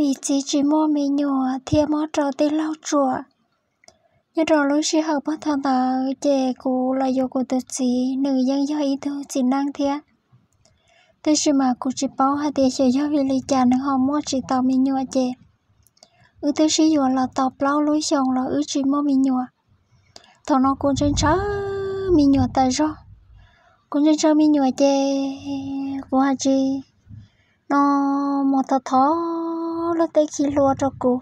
Vim txiv tsis muaj me nyuam thiaj muab rau tij laug tsuam. Nyob rau lub sij hawm puag thaum ntawd ces kuv los yuav kuv tus txiv, nws yeej yog ib tug txiv neej thiab. Tab sis mas kuv tsis paub hais tias xyov yog vim li cas nws ho muaj tsis tau me nyuam ces wb twb sib yuav los tau plaub lub xyoos los wb tsis muaj me nyuam. Thaum no kuv ntshaw ntshaw me nyuam tas zog. Kuv ntshaw ntshaw me nyuam ces kuv hais tsis no mus thov thov luag tej khi hlua rau kuv.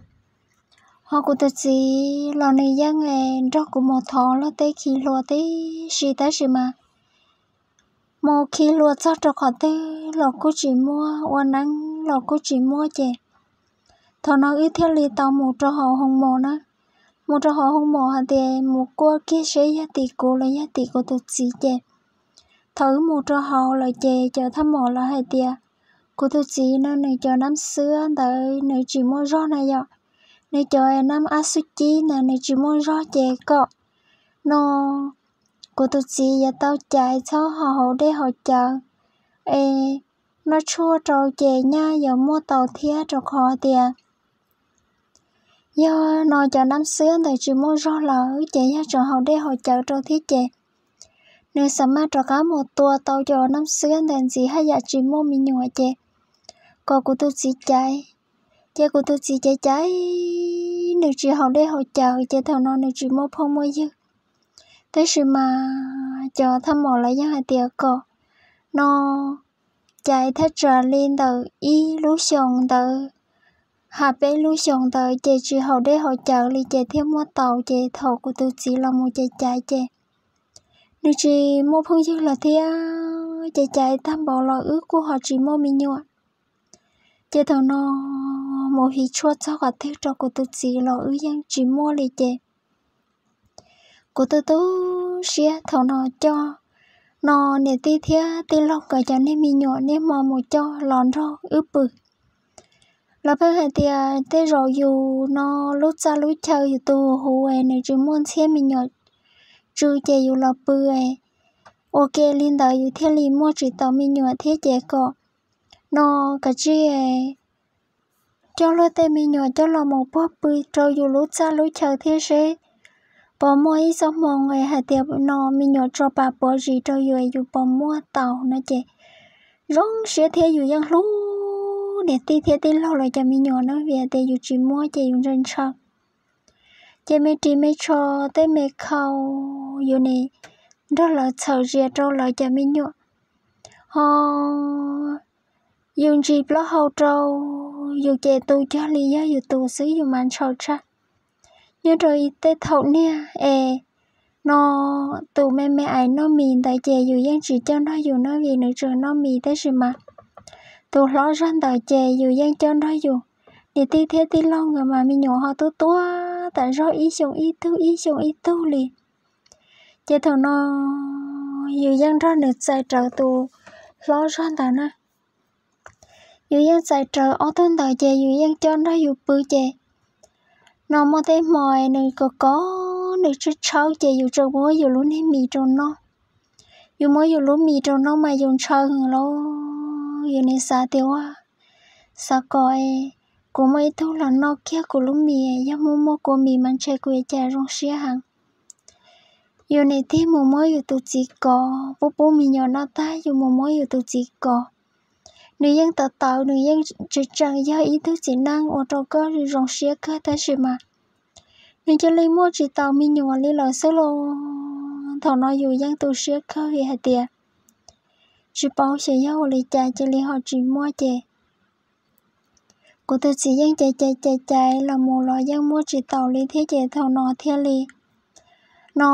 Ho kuv tus txiv los nws yeej nrog kuv mus thov luag tej khi hlua tib si, tab sis mas mus khi hlua txog rau qhov twg los kuj tsis muaj, ua neeb los kuj tsis muaj ces thaum no wb thiaj li tau mus rau hauv hoo mos na. Mus rau hauv hoo mos hais tias mus kuaj kiag seb yog tim kuv los yog tim kuv tus txiv ces thaum wb mus rau hauv lawm ces cov thaj mos lawv hais tias kuv tus txiv no nws cov nab xwab ntawd nws tsis muaj zog na yom. Nws cov nab ab xub cib ntawd nws tsis muaj zog ces kom no kuv tus txiv yuav tau caiv txhob haus dej haus cawv es noj tshuaj rau ces nyaj yuav muaj tau thiab, rau qhov tias yog no cov nab xwab ntawd tsis muaj zog lawm ces yog tseem haus dej haus cawv rau thiab ces nws xa maj rov qab mus tua tau cov nab xwab ntawd ntxiv haj yam tsis muaj me nyuam ces kom kuv tus txiv caiv. Ces kuv tus txiv caiv caiv, nws tsis haus dej haus cawv ces thaum no nws tsis muaj phooj muaj ywg. Tab sis mas cov thaj mos lawv yeej hais tias kom no caiv thaj tsam li ntawm ib lub xyoos ntawd, ha peb lub xyoos ntawd ces tsis haus dej haus cawv li ces thiaj muaj tau. Ces thaum kuv tus txiv los mus caiv caiv ces nws tsis muaj phooj ywg los thiab, caiv caiv tag npaum los wb kuj ho tsis muaj me nyuam. Ces thaum no mus hiv tshuaj txog qhov twg rau kuv tus txiv los wb yeej tsis muaj li ces kuv tu tu siab. Thaum no coj no niam tij thiab tij laug nkawd cov niag me nyuam niaj hmo mus coj los nrog wb pw. Lawv pheej hais tias tej zaum yus no lub txaj lub chaw yus tus huv es nws tsis muaj ntxhiab me nyuam tsw ces yus los pw es ua ke li ntawd yus thiaj li muaj tsis tau me nyuam thiab ces kom no kav tsij coj luag tej me nyuam coj los mus puag pw rau yus lub txaj lub chaw thiab seb puas muaj ib txoj hmoo es hais tias no me nyuam tso pas puav zis rau yus es yus puas muaj tau no ces zoo siab thiab yus yeej hlub niam tij thiab tij laug lawv cov me nyuam na, vim tias yus tsis muaj ces yus ntshaw ntshaw. Ces me ris me tsho tej me khau yus nim nrog lawv txhawm zias rau lawv cov me nyuam, ho yus ntsis plaub hau rau yus ces tu cuag li yog yus tus xwb yus mas ntshaw tshaj. Nyob rau tej thaum niag es no tus me me ais noj mis ntawd ces yus yeej tsis coj nrog yus na vim nws tseem noj mis, tab sis mas tus hlob zog ntawd ces yus yeej coj nrog yus. Niam tij thiab tij laug nkawd mas me nyuam ho tuab tuab tas zog ib xyoo ib tug ib xyoo ib tug li. Ces thaum no yus yeej nrog nws txais rawv tus hlob zog ntawd na. Yus yeej txais rawv ob tug ntawd ces yus yeej coj nrog yus pw ces no muaj tej hmo nws kov kov nws tshawb tshawb ces yus tseem muab yus lub niag mis rau noj. Yus muab yus lub mis rau noj mas yus ntshaw heev los yus nim xav tias ua xav kom kuv muaj ib tug los noj kiag kuv lub mis, yog muaj muaj kua mis mas ntshe kuv yuav cas zoo siab heev. Yus nim tig mus muab yus tus txiv kov, pub pub me nyuam noj tag yus mus muab yus tus txiv kov. Nws yeej tawv tawv, nws yeej tseem tseem yog ib tug txiv neej ua rau koj zoo siab kawg tab sis mas nws cia li muaj tsis tau me nyuam li lawm xwb los. Thaum no yus yeej tu siab kawg vim hais tias tsis paub xyov yog ua li cas cia li ho tsis muaj ces kuv tus txiv yeej caiv caiv caiv caiv los mus los yeej muaj tsis taus li thiab ces thaum no thiaj li no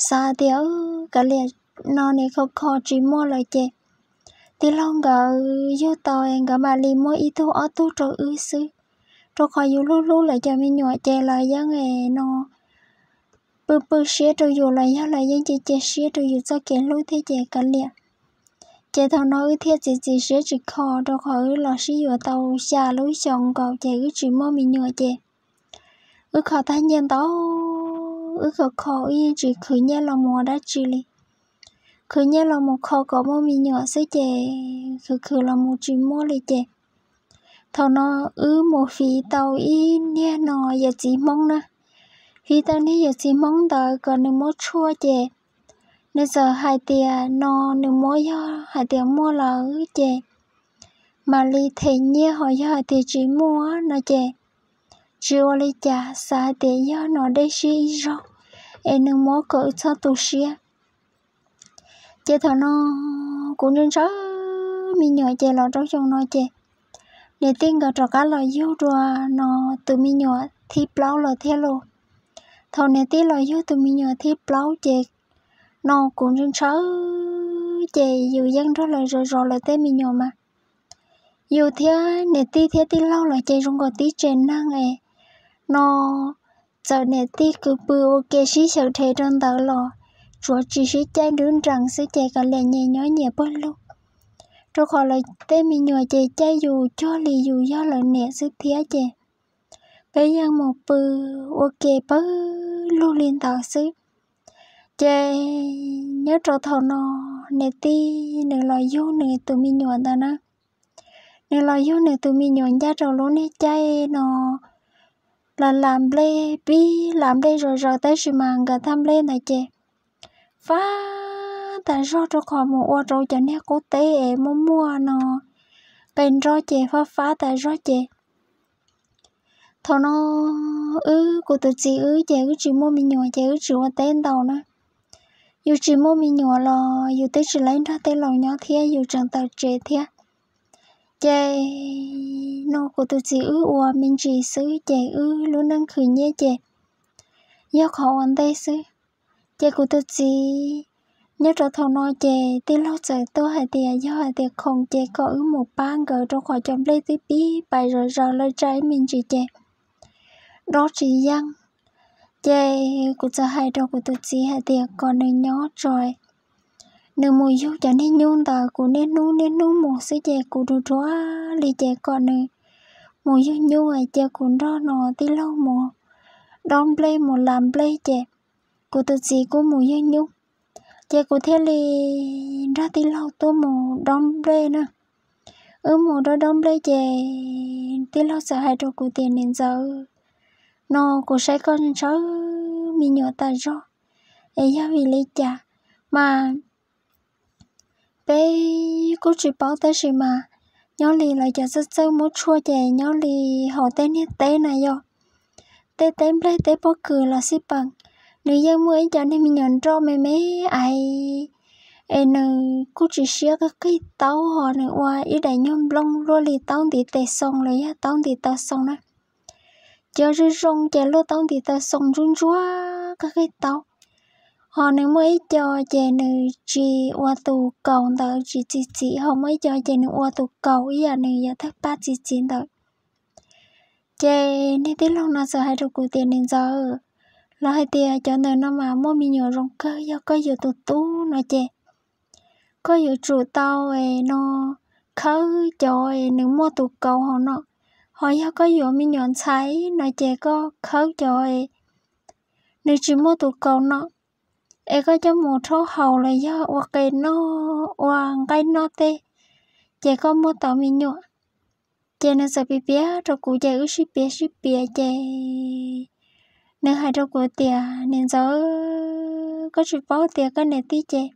xav tias kav liam, no nim kho kho tsis muaj lawm ces tij laug nkawd yug tau nkawd mam li muab ib tug ob tug rau wb xwb, rau qhov yus hlub hlub lawv cov me nyuam ces lawv yeej no pw pw siab rau yus los yog lawv yeej cia cia siab rau yus txoj kev hlub thiab ces kav liam. Ces thaum no wb thiaj txiav txim siab tsis kho, rau qhov wb los sib yuav tau xya lub xyoo nkaus ces wb tsis muaj me nyuam ces wb kho tag nyiaj ntau, wb kho kho wb yeej tsis khwv nyiaj los mus ua dab tsi li. Khwv nyiaj los mus kho kom muaj me nyuam xwb ces khwv khwv los mus tsis muaj li ces Thaum no wb mus fiv tau ib niag no yawm txiv Hmoob na, fiv tau niag yawm txiv Hmoob ntawd kom nws muab tshuaj ces nws txawm hais tias no nws muab, yog hais tias muaj lawm ces mam li them nyiaj, ho yog hais tias tsis muaj no ces tsis ua li cas, xav hais tias yog no dej siab ib zaug es nws muab kom wb txhob tu siab. Ces thaum no kuv ntshaw ntshaw me nyuam ces los rau xyoo no ces niam tij nkawd rov qab los yug dua no tus me nyuam thib plaub los thiab lauj. Thaum niam tij los yug tus me nyuam thib plaub ces no kuv ntshaw ntshaw ces yus yeej nrog lawv zov zov lawv tej me nyuam mas yus thiab niam tij thiab tij laug los ces zoo nkaus tib tsev neeg es no txawm niam tij kwv pw ua ke sib xyaw rhe rau ntawd los tsuav tsis sib caij nruab nrees xwb ces kav liam nyias nyob nyias pawg lug, rau qhov lawv tej me nyuam ces caij yus cuag li yus yog lawv niam xwb thiab ces peb yeej mus pw ua ke pawg lug li ntawd xwb. Ces nyob rau thaum no niam tij nws los yug nws tus me nyuam ntawd na, nws los yug nws tus me nyuam ncaj rau lub niag caij no lawv las nplej, pib las nplej zom zaws tab sis mas nkawd thaj nplej ntawd ces fab tas zog rau qhov mus ua rau cov niag qub teb es muaj muaj no qe nroj ces fab fab tas zog ces thaum no wb kuv tus txiv wb ces wb tsis muaj me nyuam ces wb tsis ua teb ntau na. Yus tsis muaj me nyuam los yus twb tsis laib nrog tej laus nyob thiab, yus tseem tawm tsev thiab. Ces no kuv tus txiv wb ua me ntsis xwb ces wb lub neej khwv nyiab ces yog qhov ua ntej xwb. Ces kuv tus txiv nyob rau thaum no ces tij laug txawm tuaj hais tias yog hais tias khoom ces kom wb mus pab nkawd rau qhov cov nplej twb pib pais zom zaws lawm, tsa ib me ntsis ces dob tsis yeej. Ces kuv txawm hais rau kuv tus txiv hais tias kom nws nyob tso, nws mus yug cov niag nyuj ntawd, kuv niaj hnub niaj hnub mus xwb ces kuv dhuav dhuav li ces kom nws mus yug nyuj cia kuv nrog no tij laug mus dob nplej mus las nplej ces kuv tus txiv kuj mus yug nyuj, ces kuv thiaj li nrog tij laug tuaj mus dob nplej na. Wb mus dob dob nplej ces tij laug txawm hais rau kuv tias niam ntxawm, no kuv saib koj ntshaw me nyuam tas zog, es yog vim li cas mas peb kuj tsis paub tab sis mas nyob li lawv cov txawj txawj muab tshuaj ces nyob li hauv tej niag teb na yog tej teb nplej teb pob kws los xij peem, nws yeej muaj ib co niag me nyuam nroj me me ais, es nws kuj tsis siab qig qig taub ho nws ua ib daim nyuag nplooj luaj li taub ntiv tes xoo los yog taub ntiv taw xoo na. Cov zoo zoo ces luaj taub ntiv taw xoo ntsuab ntsuab qig qig taub, ho nws muaj ib co ces nws tsis ua tus kaus ntawd tsis txi txiv, ho muaj ib co ces nws ua tus kaus ib yam nws yog thawj paj txi txiv ntawd. Ces niag tij laug no txawm hais rau kuv tias niam ntxawm, lawv hais tias cov ntawm no mas muaj me nyuam zoo kawg, yog koj yuav tus tub no ces koj yuav tsum tau es no khawb cov es nws muaj tus kaus hauv no, ho yog koj yuav me nyuam ntxhais no ces koj khawb cov es nws tsis muaj tus kaus no, es koj coj mus rhaub haus los yog ua qe noj ua nqaij noj tej, ces koj muaj tau me nyuam. Ces nws txawm piav piav rau kuv ces wb sib piav sib piav ces nws hais rau kuv tias niam ntxawm, koj tsis paub tias koj niam tij ces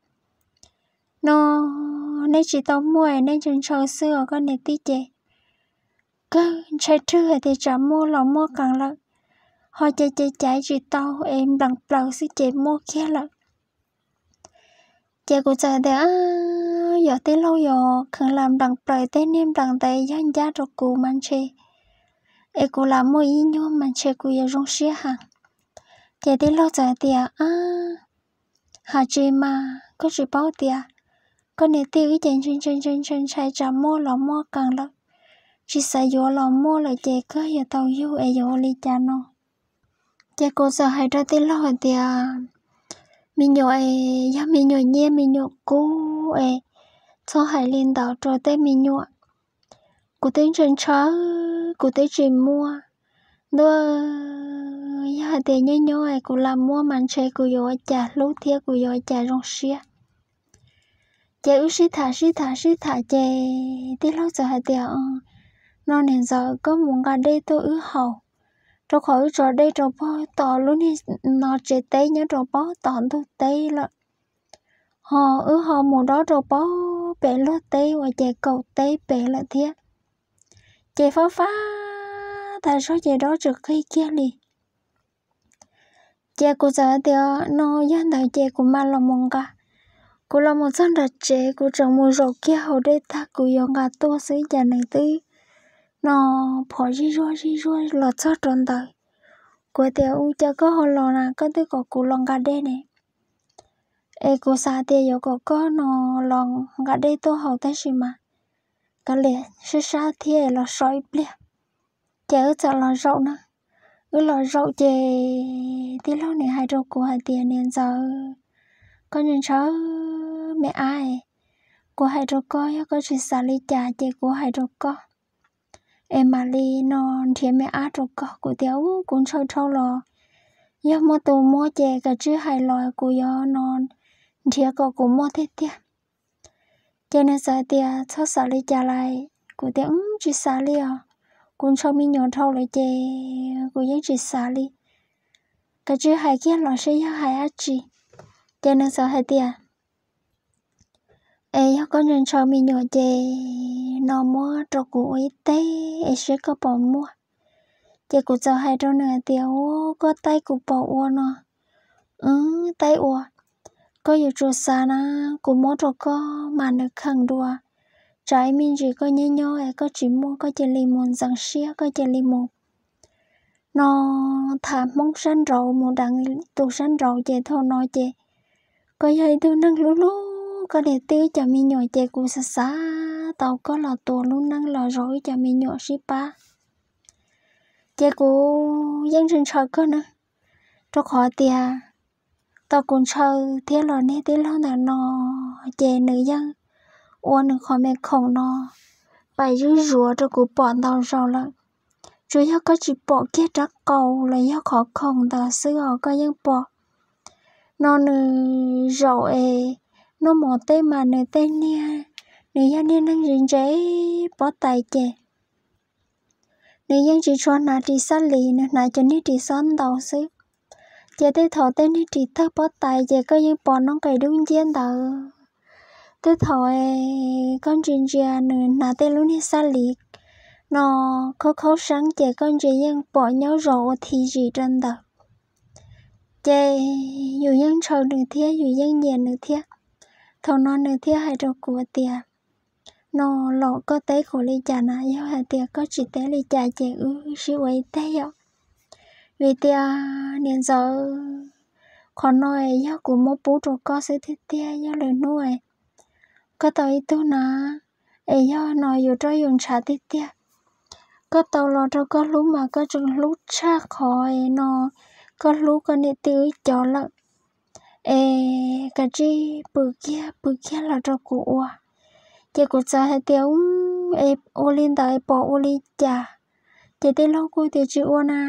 no nej tsis tau muaj, nej ntshaw ntshaw xwb os, koj niam tij ces kawg ntshai rwg hais tias tsam muaj los muaj qees lawm, ho ces ces caiv tsis tau es nplees plaws xwb ces muaj kiag lawm. Ces kuv txawm tias, yog tij laug yuav kheev lam nplees plaws tej niag nplees ntawd yog ncaj rau kuv mas ntshe, es kuv lam muaj ib nyuag mas ntshe kuv yuav zoo siab heev. Ces tij laug txawm tias, ha tsis mas koj tsis paub tias koj niam tij wb ces ntshai ntshai ntshai ntshai tsam muaj los muaj qees lawm, tsis xav yuav los muaj lawm ces koj yuav tau yug es yuav ua li cas no. Ces kuv txawm hais rau tij laug hais tias, me nyuam es yog me nyuam nyiaj me nyuam kub es txhob hais li ntawd rau tej me nyuam. Kuv twb ntshaw ntshaw, kuv twb tsis muaj. Ntuj, yog hais tias nyob nyob es kuv lam muaj mas ntshe kuv yuav ua cas hlub thiab kuv yuav ua cas zoo siab. Ces wb sib tham sib tham sib tham ces tij laug txawm hais tias, No niam ntxawm, koj mus nqa dej tuaj wb haus, rau qhov wb tso dej rau pem tom lub niag no tsev teb nyob rau pem tom ntug teb lawm. Ho wb ho mus dob rau pem luag teb uas ces kaum teb pem lawm thiab. Ces fab fab tas zog ces dob tsis qig kiag li. Ces kuv txawm tias no yog ntawd ces kuv mam los mus nqa. Kuv los mus txog nram tsev, kuv tseem mus zaum kiag haus dej tag kuv yuav nqa tuaj xwb cas nws twb no phom zij zuag zij zuag los txog rau ntawd. Kuv tias, Ua cas koj ho los na, koj twb kom kuv los nqa dej ne? Es kuv xav tias yuav kom koj no los nqa dej tuaj haus tab sis mas kav liam, sab sab thiab los so ib pliag. Ces wb txawm los zaum na. Wb los zaum ces tij laug nws hais rau kuv hais tias, Niam ntxawm, koj ntshaw ntshaw me ab, kuv hais rau koj, yog koj tsis xav li cas ces kuv hais rau koj es mam li no nrhiav me ab rau koj. Kuv tias, Ub, kuv ntshaw dhau los, yog muaj tus muaj ces kav tsij hais los kuv yuav no nrhiav kom kuv muaj tiag tiag. Ces nws txawm tias, Txhob xav li cas lawm. Kuv tias, Ub, tsis xav li os, kuv ntshaw me nyuam dhau lawm ces kuv yeej tsis xav li. Kav tsij hais kiag los seb yog hais dab tsi. Ces nws txawm hais tias, Es yog koj ntshaw ntshaw me nyuam ces no muab rau kuv ua ib teg es seb koj puas muaj. Ces kuv txawm hais rau nws hais tias, Ub, koj taij kuv puas ua no? Wb taij ua. Koj yuav tsum xav na, kuv muab rau koj mas nws kheem dua. Tsam ib me ntsis koj nyob nyob es koj tsis muaj, koj cia li mus ntxeev siab, koj cia li mus no tham Hmoob sab nraud, mus deev tus sab nraud ces thaum no ces koj yog ib tug neeg hlub hlub koj niam tij wb cov me nyuam ces kuv xav xav tau koj los tua lub neej los zov wb cov me nyuam sib pab. Ces kuv yeej ntshaw ntshaw koj na, rau qhov tias tau kuv ntshaw thiab los niag tij laug ntawm no ces nws yeej ua nws qhov me khoom no pais zuj zus rau kuv pom ntau zaus lawm. Tsuas yog koj tsis pom kiag rab qau los yog qhov khoom ntawd xwb os, koj yeej pom. No nws zaum es noj mov tej mas nws tej niag, nws yog niag neeg ntse ntse pob tais ces nws yeej tsis tshua hnav ris xab lis, nws hnav cov niag ris xob ntau xwb. Ces tej thaum tej niag ris tawg pob tais ces koj yeej pom noob qes dub nciab ntawd. Tej thaum koj ntsia ntsia nws hnav tej lub niag xab lis no khaub khaub seeb ces koj ntsia yeej pom nyob zos ua thi zis rau ntawd. Ces yus yeej ntshaw nws thiab yus yeej nyiam nws thiab. Thaum no nws thiaj hais rau kuv tias, No los koj teb kuv li cas na? Yog hais tias koj tsis teb li cas ces wb sib ua ib teg yom. Vim tias niam ntxawm, qhov no es yog kuv muab pub rau koj xwb tiag tiag, yog lwm hnub es koj tau ib tug na, es yog no yus roj yus ntshav tiag tiag, koj tau los rau koj hlub mas koj tseem hlub tshaj qhov es no koj hlub koj niam tij wb cov lawm. Es kav tsij pw kiag pw kiag los rau kuv ua. Ces kuv txawm hais tias, Es ua li ntawd es pom ua li cas? Ces tij laug kuj tias, Tsis ua na,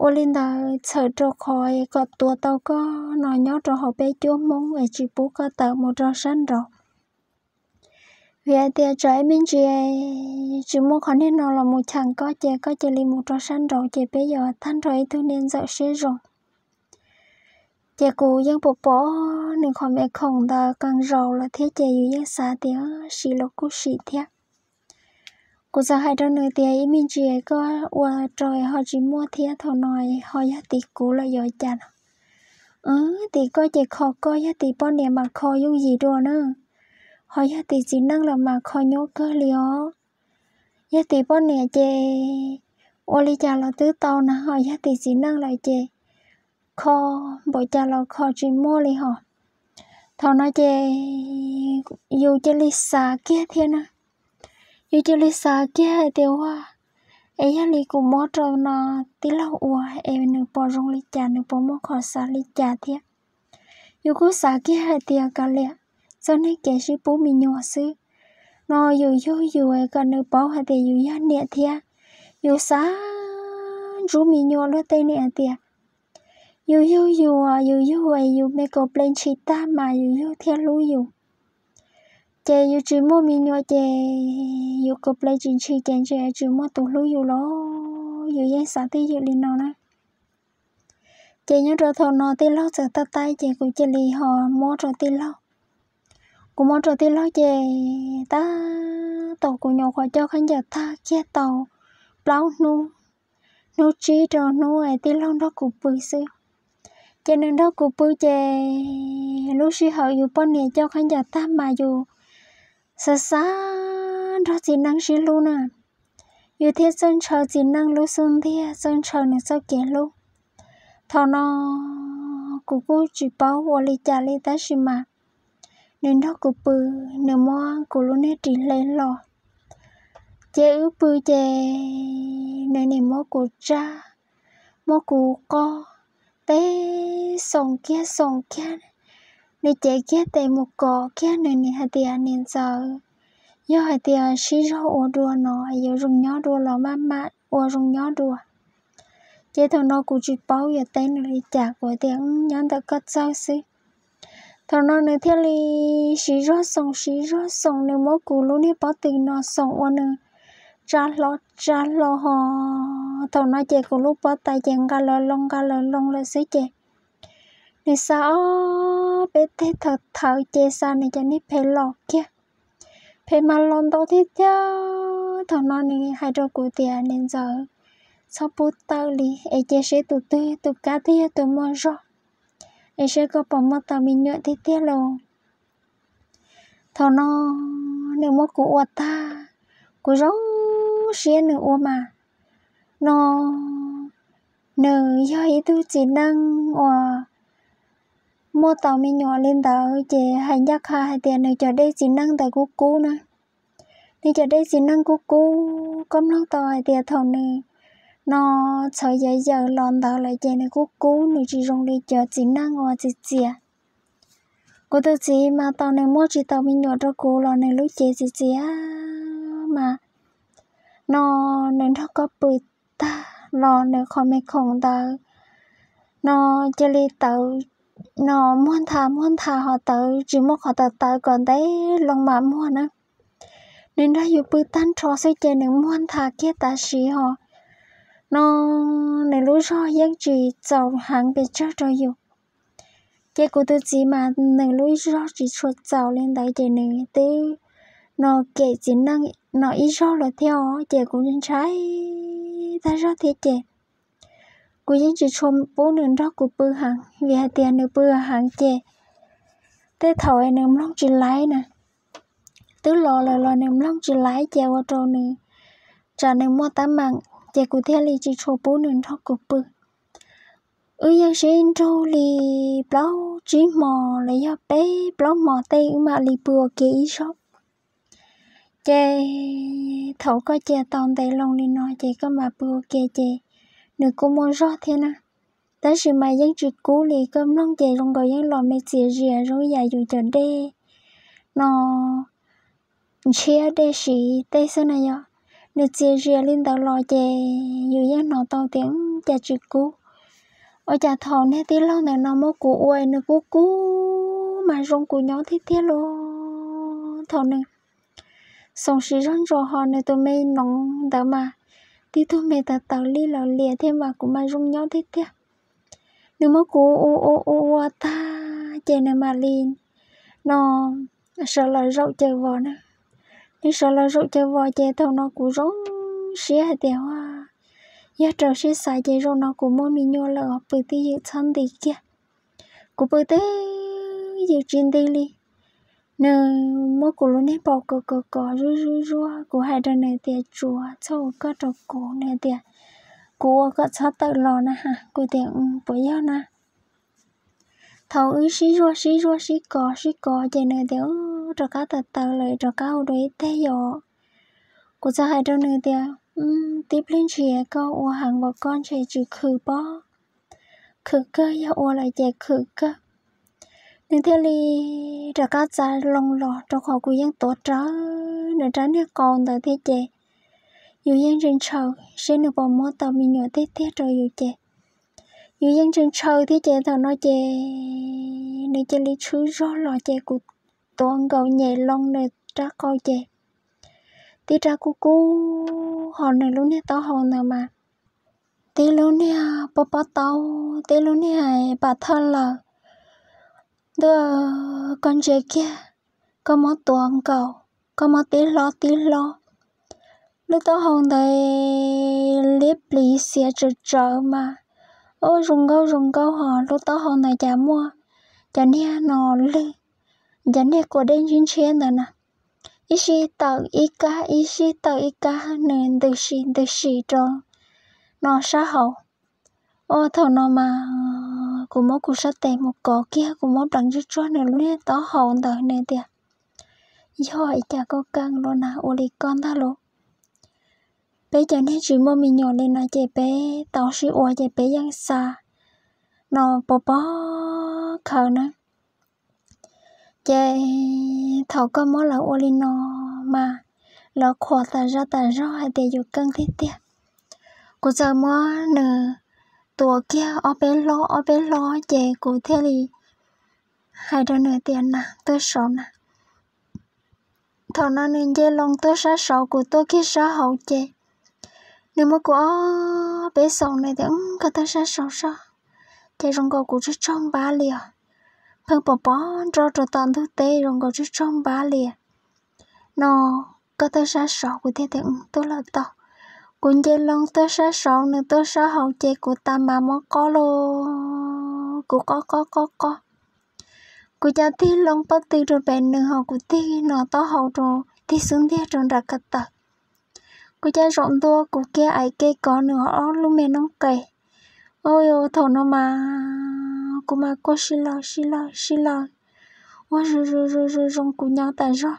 ua li ntawd txhawm rau qhov es kom tua tau koj no nyob rau hauv peb cuab Hmoob es tsis pub koj tawm mus rau sab nraud. Vim hais tias tsam ib me ntsis tsis muaj qhov niag no los mus cheem koj ces koj cia li mus rau sab nraud ces peb yuav tag nrho ib tug niam ntxawm siab zoo. Ces kuv yeej pom pom nws qhov me khoom ntawd qee zaus lawm thiab ces yus yeej xav tias sim los kuj sim thiab. Kuv txawm hais rau nws tias, Ib me ntsis koj ua rau ho tsis muaj thiab, thaum no ho yog tim kuv lawm yuav cas no? Tim koj ces kho koj, yog tim poj niam mas kho yooj yim dua na, ho yog tim txiv neej lawm mas kho nyuaj kawg li os. Yog tim poj niam ces ua li cas los twb tau na, ho yog tim txiv neej lawm ces kho npaum cas los kho tsis muaj li hos. Thaum no ces yus cia li xav kiag thiab na, yus cia li xav kiag hais tias, Ua, es yog li kuv muab rau no tij laug ua es nws puas zoo li cas, nws puas muaj qhov xav li cas thiab? Yus kuj xav kiag hais tias, Kav liam, txoj niag kev sib pub me nyuam xwb no yus yug yus kom nws paub hais tias yus yog niam thiab. Yus xav ntsub me nyuam luag tej niam hais tias yus yug yus, yus yug es yus me kaus pleb ntshis tag mas yus yug thiaj hlub yus. Ces yus tsis muaj me nyuam ces yus kov plev tsis ntshis ces ntshe tsis muaj tus hlub yus los, yus yeej xav twj ywm li no na. Ces nyob rau thaum no tij laug txawm tab taib ces kuv cia li ho muab rau tij laug. Kuv muab rau tij laug ces tab tom kuv nyuam qhuav coj khaub ncaws tag kiag tau plaub hnub, hnub tsib rau hnub es tij laug nrog kuv pw xwb. Ces nws nrog kuv pw ces lub sij hawm yus poj niam coj khaub ncaws tag mas yus xav xav nrog txiv neej sib hlub na, yus thiaj txawj ntshaw txiv neej lub xub ntiag, txawj ntshaw nws txoj kev hlub. Thaum no kuv kuj tsis paub ua li cas li tab sis mas nws nrog kuv pw, nws muab kuv lub niag ris hle los. Ces wb pw ces nws nim muab kuv tsab, muab kuv qoj, teb xoom kiag xoom kiag, nws cev kiag tes mus kov kiag, nws nim hais tias, Niam ntxawm, yog hais tias sib zog ua dua no yuav zoo nyob dua los maj mam ua zoo nyob dua. Ces thaum no kuv tsis paub yuav teb nws li cas, kuv tias, Nyob ntawm koj txawj xwb. Thaum no nws thiaj li siv zog xoom siv zog xoom, nws muab kuv lub niag pob tw no xoom ua nws tsa hlo tsa hlo ho. Thaum no ces kuv lub pob tais ces nqa lawv loo nqa lawv loo lawm xwb ces nws xa ob peb teg thawv thawv ces xa nws cov niag phev los kiag. Phev mas los ntau thiab thiab. Thaum no nws hais rau kuv tias, Niam ntxawm, txhob pub tawm li es cia seb tus twg tus kab twg yog tus muaj zog, es seb koj puas muaj tau me nyuam tiag tiag lauj. Thaum no nws muab kuv ua tag, kuv zoo siab nws ua mas no, nws yog ib tug txiv neej uas muaj tau me nyuam li ntawd ces hais ncaj qha hais tias nws cov dej txiv neej ntawd kuj kub na. Nws cov dej txiv neej kuj kub, koj mloog tau hais tias thaum nws no txhawv yaws yaws los ntawd lawm ces nws kuj kub, nws tsis zoo li cov txiv neej uas txiv txias. Kuv tus txiv mas tos nws muaj tsis tau me nyuam rau kuv los nws lub cev txiv txias mas no, nws nrog koj pw tag los nws qhov me khoom ntawd no cia li tawv no muag ntha muag ntha ho tawv tsis muaj qhov tawv tawv kom ntev loo mam muag na. Nws nrog yus pw tag nrho xwb ces nws muag ntha kiag tav siv ho no, nws lub zog yeej tsis txaus heev pes tsawg rau yus. Ces kuv tus txiv mas nws lub zog tsis tshua txaus li ntawd ces nws twb no kem txiv neej no ib zaug lawm thiab os, ces kuv ntshai tag zog thiab ces kuv yeej tsis tshua pub nws nrog kuv pw heev vim hais tias nws pw heev ces tej thaum nws mloog tsis laib na. Twb los lawm los nws mloog tsis laib ces ua rau nws tsam nws muaj teeb meem ces kuv thiaj li tsis tshua pub nws nrog kuv pw. Wb yeej sib nrug li plaub tsib hmo los yog peb plaub hmo tej wb mam li pw ua ke ib zaug. Ces thaum koj cia tau ntev loo li no ces koj mam pw ua ke ces nws kuj muaj zog thiab na. Tab sis mas yeej tsis kub li, koj mloog ces zoo nkaus yeej los me txias zias zoo yam yus cov dej no ntshiab dej siv tej xwb na yog. Nws txias zias li ntawd los ces yus yeej hnov tau tias cas tsis kub. Ua cas thaum niag tij laug ntawm no muab kuv ua nws kub kub mas zoo kuv nyob tiag tiag lauj. Thaum nws xoom siv zog ntsos ho nws tus me noov ntawd mas tib tug me tawv tawv li lawv lias thiab mas kuv mas zoo nyob tiag tiag. Nws muab kuv ua ua ua ua tag ces nws mam li no sawv los zaum caws vos na. Nws sawv los zaum caws vos ces thaum no kuv zoo siab hais tias, Ua, yog raws siab xav ces zaum no kuv muaj me nyuam lawm os, pw twj ywm txhob nti kiag. Kuv pw twj ywm tsis nti li. Nws muab kuv lub niag paum kov kov kov zuj zuj zuaj, kuv hais rau nws tias, Tsuav txhob ua koj rau kuv. Nws tias, Kuv ua kom txhob tawm los na ha. Kuv tias, Puas yog na? Thaum wb sib zuaj sib zuaj sib kov sib kov ces nws tias, Rov qab tawv tawv lawm, rov qab ua dua ib teg yom. Kuv txawm hais rau nws tias, Tib pliag ntshis koj ua heev npaum koj ntshe tsis khwv pob. Khwv kawg, yog ua lawm ces khwv kawg. Nws thiaj li rov qab txav loo los rau qhov kuv yeej tuav rawv nws rab niag qau ntawd thiab ces yus yeej ntse ntshaw seb nws puas muab tau me nyuam tiag tiag rau yus ces yus yeej ntse ntshaw thiab ces thaum no ces nws cia li tshwb zog los ces kuv tuav nkaus nyem loo nws rab qau ces tib rab kub kub, ho nws lub niag taub hau ntawd mas tib lub niag pob pob taub, tib lub niag pas thawj lawm. Ntuj, koj ntsia kiag, koj muab tuav nkaus, koj muab tib hlob tib hlob, lub taub hau ntawd liab pliv xiav tsawv tsawv mas, ua zoo nkauj zoo nkauj, ho lub taub hau ntawd cas muaj cov niag no lwg, cov niag kua dej ntshiab ntshiab ntawd na, ib sij tawm ib kab ib sij tawm ib kab, nws ntws sim ntws sim rau no sab hauv. Ua thaum no mas kuv muab kuv sab tes mus kov kiag, kuv muab pleev tsuag tsuag nws lub niag taub hau ntawd, nws tias, Yog ua cas koj kaj lus na, ua li koj ntag lauj? Peb cov niag tsis muaj me nyuam li no ces peb tau sib ua ces peb yeej xa no pov pob khaws na. Ces thaum koj muab lawv ua li no mas lawv qhuas tas zaj tas zog hais tias yus keej tiag tiag. Kuv txawm muab nws tuav kiag ob peb hlob ob peb hlob ces kuv thiaj li hais rau nws tias, Na, tuaj saud na. Thaum no nws nce loo tuaj sab saud, kuv tuaj kiag sab hauv ces nws muab kuv ob peb xaus, nws tias, Koj tuaj sab saud soj. Ces zoo nkaus kuv tsaug tsaug npab li os, pheej pom pom nroj rau tom ntug teb, zoo nkaus tsaug tsaug npab li no. Koj tuaj sab saud, kuv thiaj tias, Tuaj los tau. Kuv nce loo tuaj sab saud, nws tuaj sab hauv ces kuv tas mas muab qob lauj, kuv qob qob qob qob. Kuv cov tig loo pob tw rau pem nws, ho kuv tig no taub hau rau, tig xub ntiag rau nram ko taw. Kuv cov zaum ntua kuv kiag aim ke kov nws ob lub me noob qes. Ua thaum no mas kuv mas quaj sib law sib law sib law, ua zoo zoo zoo zoo kuv nyob tas zog.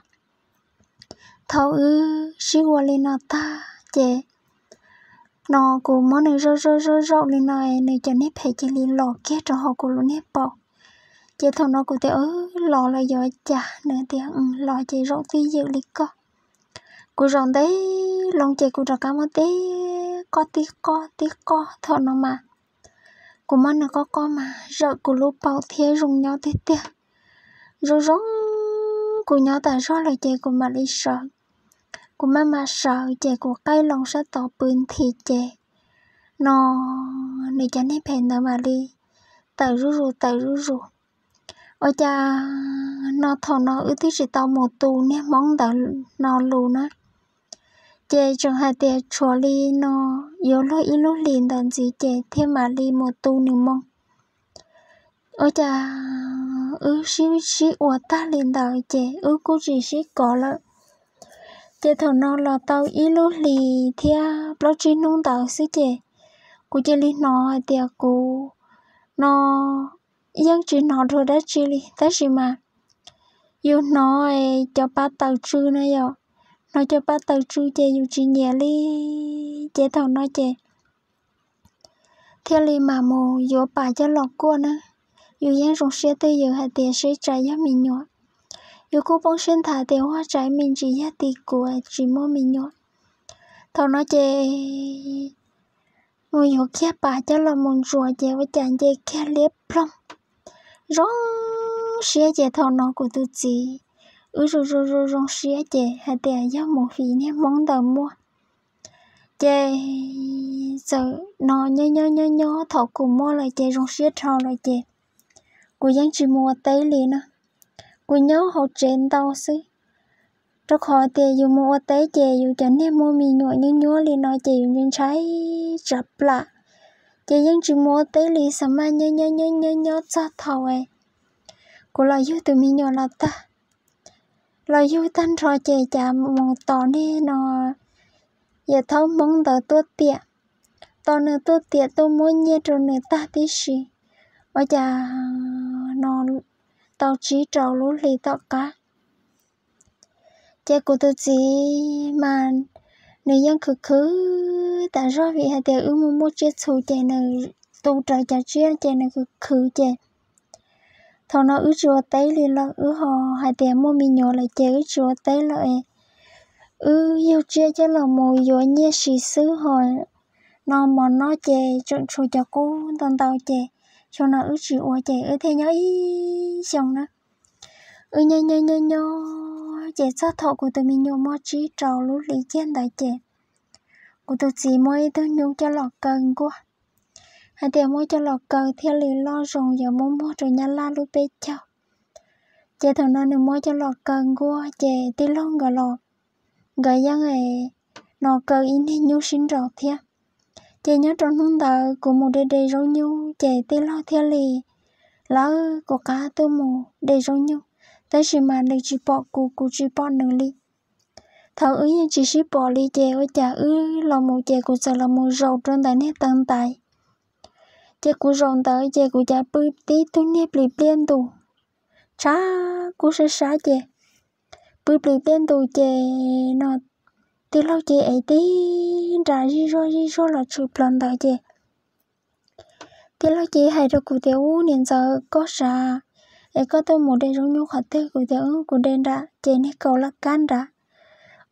Thaum wb sib ua li no tag ces no kuv muab nws zaum zaum zaum zaum li no, nws cov niag phem cia li los kiag rau hauv kuv lub niag paum. Ces thaum no kuv tias, Los los yuav cas? Nws tias, Los ces zaum twj ywm li koj. Kuv zaum ntev loo ces kuv rov qab muab tib qoj tib qoj tib qoj. Thaum no mas kuv muab nws qoj qoj mas zawm kuv lub paum thiab zoo nyob tiag tiag. Zoo zoo kuv nyob tas zog lawm ces kuv mam li sawv. Kuv maj mam sawv ces kuv qaij loo sab tod pw nthi ces no nws cov niag phem ntawd mam li tawm zuj zus tawm zuj zus. Ua cas no thaum no wb twb tsis tau mus tu niag hmoob ntawd no lus na, ces tseem hais tias tshuav li no yuav luag ib lub hlis ntawd ntxiv ces thiaj mam li mus tu nws moo. Ua cas wb sib sib ua tag li ntawd ces wb kuj tsis sib kov lawm. Ces thaum no los tau ib lub hlis thiab plaub tsib hnub ntawd xwb ces kuv cia li hnov hais tias kuv no yeej tsis hnov dua dab tsi li, tab sis mas yus hnov cov pa taws tsw na yom, hnov cov pa taws tsw ces yus tsis nyiam li. Ces thaum no ces thiaj li mam mus yuav pas coj los kuaj na. Yus yeej zoo siab twj ywm hais tias seb tsam yog me nyuam. Yus kuj poob siab nthav tias ua tsam me ntsis yog tim kuv tsis muaj me nyuam. Thaum no ces mus yuav kiag pas coj los mus ntsuas ces ua cas nce kiag liab ploog. Zoo siab ces thaum no kuv tus txiv wb zoo zoo zoo zoo siab ces hais tias yog mus fiv niag hmoob ntawd muaj. Ces txawm no nyob nyob nyob nyob thaum kuv muaj lawm ces zoo siab dhau lawm ces kuv yeej tsis mus ua teb li na. Kuv nyob hauv tsev ntau xwb, rau qhov tias yus mus ua teb ces yus cov niag muaj me nyuam nyuab nyuab li no ces yus ntshai ntshai tsav plam. Ces yeej tsis mus ua teb li, xav mas nyob nyob nyob nyob nyob txog thaum kuv los yug tus me nyuam los tag, los yug tag nrho ces cas mus tos niag no yawm thaub hmoob ntawd tuaj tiam, tos nws tuaj tiam tuaj muab nyiaj rau nws tag tib si. Ua cas no tau tsib rau lub hlis tom qab ces kuv tus txiv mas nws yeej khwv khwv tas zog vim hais tias wb mus muaj tsiaj txhu ces nws tu rawv cov tsiaj ces nws khwv khwv ces thaum no wb tsis ua teb li lawm, wb ho hais tias muaj me nyuam lawm ces wb tsis ua teb lawm. Wb yug tsiaj coj los mus yuav nyiaj siv xwb ho no mov noj ces tseem tshuav cov qub ntau ntau ces xyoo no wb tsis ua ces wb thiaj nyob ib xyoo na. Wb nyob nyob nyob nyob ces txog thaum kuv tus me nyuam muaj tsib rau lub hli kiag ntawd ces kuv tus txiv muab ib tug nyuj coj los kaw nkuaj, hais tias muab coj los kaw thiaj li loj zoo yuav muab muag rau Nyab Laj lub peb caug. Ces thaum no nws muab coj los kaw nkuaj ces tij laug nkawd los, nkawd yeej no kaw ib niag nyuj sib nraus thiab. Ces nyob rau hnub ntawd kuv mus de de zaub nyuj ces tij laug thiaj li lawv kuv qab tuaj mus de zaub nyuj, tab sis mas nws tsis pom kuv, kuv tsis pom nws li. Thaum wb yeej tsis sib pom li ces ua cas wb los mus ces kuv txawm los mus zaum rau ntawm niag taw ntais. Ces kuv zaum ntawd ces kuv cas pw tib tug niag plis pliaj ntus, tshav kub sab sab ces pw plis pliaj ntus ces no tij laug cia li ev tib nra zij zuag zij zuag los tshwm plaws ntawd ces tij laug cia li hais rau kuv tias, Ub, niam ntxawm, koj sav es koj tuaj mus de zaub nyuj qhov twg? Kuv tias, Kuv de nram ces niag kaum laj kab nrad.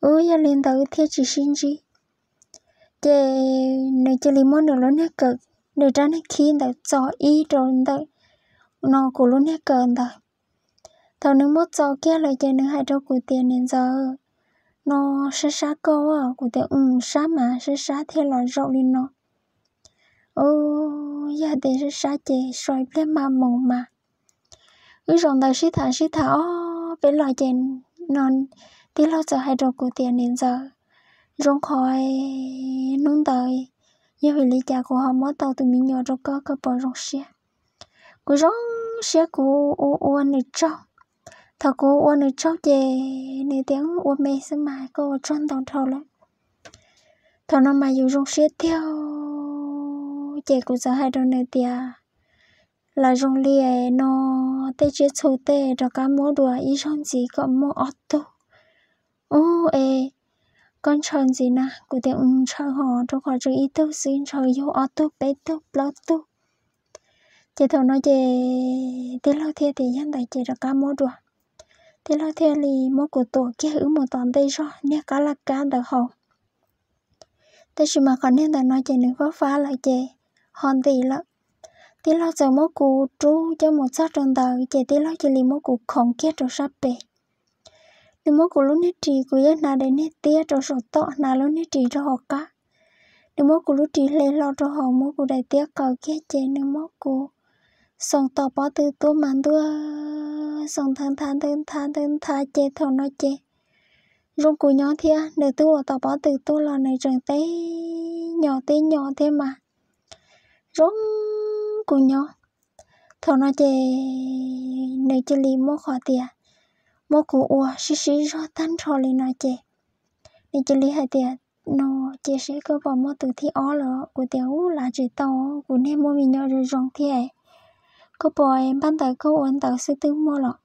Ub, yog li ntawd wb thiaj tsis sib ntsib. Ces nws cia li muab nws lub niag kawm, nws rab niag khib ntawd txo ib rau ntawm no kuv lub niag kawm ntawd. Thaum nws muab txo kiag lawm ces nws hais rau kuv tias, Niam ntxawm, no sab sab koj. Kuv tias, Ub, sab mas sab sab thiaj los zaum li no. Ub, yog tias sab sab ces so ib pliag mam mus mas. Wb zaum ntawd sib tham sib tham ob peb los ces no tij laug txawm hais rau kuv tias, Niam ntxawm, zoo qhov hnub ntawd yog vim li cas kuv ho muab tau tus me nyuam rau koj, koj puas zoo siab? Kuv zoo siab kuv ua ua nws tsaug. Thaum kuv ua nws tsaug ces nws tias, Ua me xwb mas, koj ua tsaug ntau dhau lawm. Thaum no mas yus zoo siab tiag. Ces kuv txawm hais rau nws tias, Los zoo li no, tej tsiaj txhu tej rov qab muab dua ib zaug ntxiv kom muaj ob tug. Ub, es koj ntshaw ntxiv na? Kuv tias, Ub, ntshaw hos, rau qhov tseem ib tug xwb, ntshaw yug ob tug peb tug plaub tug. Ces thaum no ces tij laug thiaj tias, Yog ntawd ces rov qab muab dua. Tij laug thiaj li muab kuv tuam kiag wb mus tom ntej zog niag qab laj kab ntawd haus. Tab sis mas qhov niag ntawm no ces nws fab fab lawm ces ho ntim lawm. Tij laug txawm muab kuv rub coj mus txog rau ntawd ces tij laug cia li muab kuv khoov kiag rau sab pem. Nws muab kuv lub niag ris, kuv yeej hnav daim niag tiab rau saum toj, hnav lub niag ris rau hauv qab. Nws muab kuv lub ris hle hlo rau hauv, muab kuv daim tiab qaws kiag ces nws muab kuv xoo tom pob tw tuaj mas ntuj, xoo ntawv nthav ntawv nthav ntawv nthav ces thaum no ces zoo kuv nyob thiab. Nws twb ua tom pob tw tuaj los nws tseem teb nyom teb nyom thiab mas zoo kuv nyob. Thaum no ces nws cia li muab qhov tias muab kuv ua sib sib zog tag nrho li no ces nws cia li hais tias, No ces seb koj puas muaj tus thib ob lawm? Kuv tias, Ub, lav tsis tau, kuv niag muaj me nyuam zoo zoo thiab. Koj puas npaj ntawv koj ua ntawv xwb twb muaj los?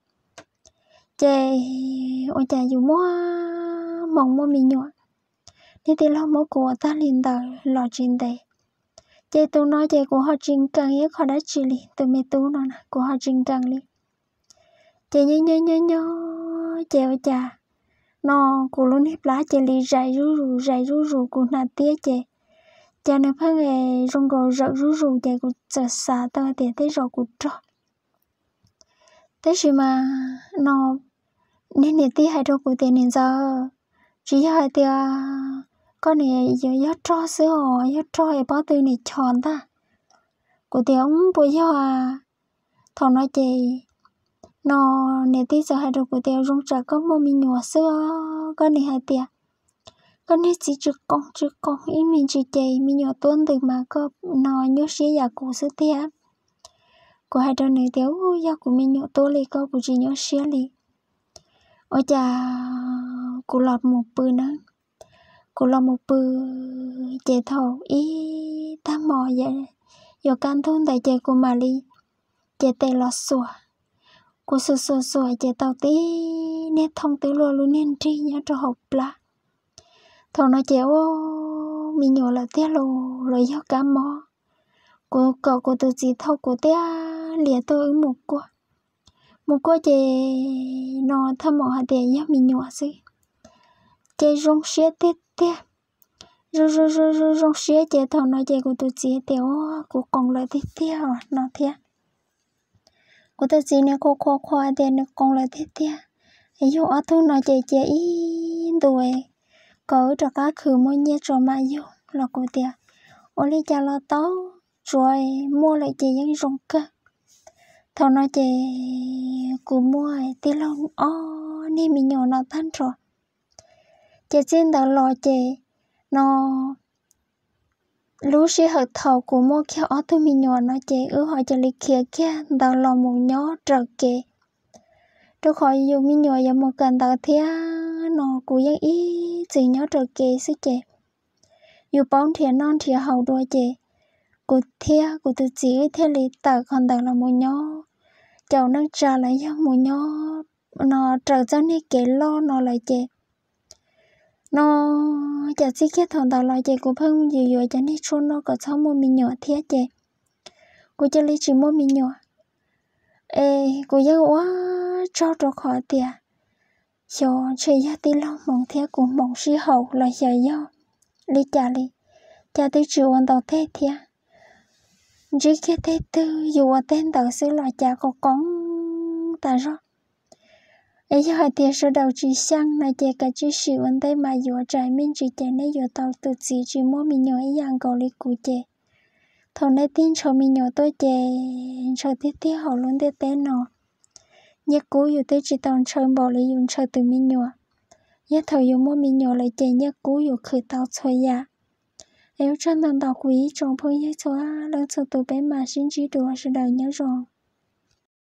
Ces ua cas yus muaj hmoo muaj me nyuam, niag tij laug muab kuv ua tag li ntawd los tsis ntev. Ces tus no ces kuv ho tsis nkees ib qho dab tsi li, tus me tub no na kuv ho tsis nkees li. Ces nyob nyob nyob nyob ces ua cas no kuv lub niag plab cia li zais zuj zus zais zuj zus, kuv hnav tiab ces cas nws pheej zoo nkaus zawm zuj zus ces kuv txawm xav tau tias tej zaum kuv rog. Tab sis mas no niag niam tij hais rau kuv tias, Niam ntxawm, tsis yog hais tias koj niam yog rog xwb os, yog rog es pob tw niam chos ntag. Kuv tias, Ub, puas yog a? Thaum no ces no niam tij txawm hais rau kuv tias, Zoo tsam koj muaj me nyuam xwb os, koj niam hais tias koj niag txiv tsis qoos tsis qoos ib me ntsis ces me nyuam tuab ntws mas koj no nyuaj siab yam kuv xwb tiag. Kuv hais rau nws tias, Ub, yog kuv me nyuam tuab li koj kuv tsis nyuaj siab li. Ua cas kuv los mus pw na, kuv los mus pw ces thaum ib tag hmo yuav kaj ntug ntawd ces kuv mam li ces tes los xuas. Kuv xuas xuas xuas ces tau tib niag thooj twb luaj lub niag nrig nyob rau hauv plab. Thaum no ces ua me nyuam lawm tiag los los yog kab mob. Kuv kom kuv tus txiv thauj kuv tiag lias tuaj wb mus kuaj. Mus kuaj ces no thaj maum hais tias yog me nyuam xwb, ces zoo siab tiag tiag. Zoo zoo zoo zoo zoo siab ces thaum no ces kuv tus txiv tias, Ua, kuv qoos lawm tiag tiag no thiab. Kuv tus txiv nws qhuas qhuas qhuas tias nws qoo lawm tiag tiag, yug ob tug no ces cia ib ntus kom wb rov qab khwv muaj nyiaj tso mam yug los kuv tias, ua li cas los tau, tsuav muaj lawm ces yeej zoo kawg. Thaum no ces kuv muaj tij laug ob niag me nyuam no tag nrho. Ces txij ntawd los ces no lub sij hawm thaum kuv muaj kiag ob tug me nyuam no ces wb ho cia li khiav kiag ntawd los mus nyob raws kev. Rau qhov yus me nyuam yuav mus kawm ntawv thiab no kuv yeej ib txwm nyob raws kev xwb ces yus paub nrhiav noj nrhiav haus dua ces kuv thiab kuv tus txiv wb thiaj li tawm qhov ntawd los mus nyob caum neej tsa los yog mus nyob no raws txoj niag kev loj no lawm ces no cas txij kiag thaum ntawd los ces kuv pheej yuav yuav cov niag tshuaj noj kom txhob muaj me nyuam thiab ces kuv cia li tsis muaj me nyuam. Es kuv yeej ua tsaug rau qhov tias xyov ntshe yog tij laug hmoov thiab kuv hmoov sib haum los xyov yog li cas li, cas twb tsis ua ntau teg thiab. Ntsib kiag teg twg yus ua teg ntawd xwb los cas qoo qoo tas zog. Es yog hais tias sawv daws tsis xyeej no ces kav tsij sim ua ntej mas yuav, tsam me ntsis ces nej yuav tau tus txiv tsis muaj me nyuam ib yam nkaus li kuv ces thaum nej tig ntshaw me nyuam tuaj ces ntshaw tiag tiag hauv lub ntiaj teb no. Nyiaj kub yus twb tsis tau ntshaw npaum li yus ntshaw tus me nyuam. Yog thaum yus muaj me nyuam lawm ces nyiaj kub yus khwv tau txhua yam. Es ua tsaug ntau ntau kuv ib tsoom phooj ywg txhua leej txhua tus, peb mam sib ntsib dua, sawv daws nyob zoo.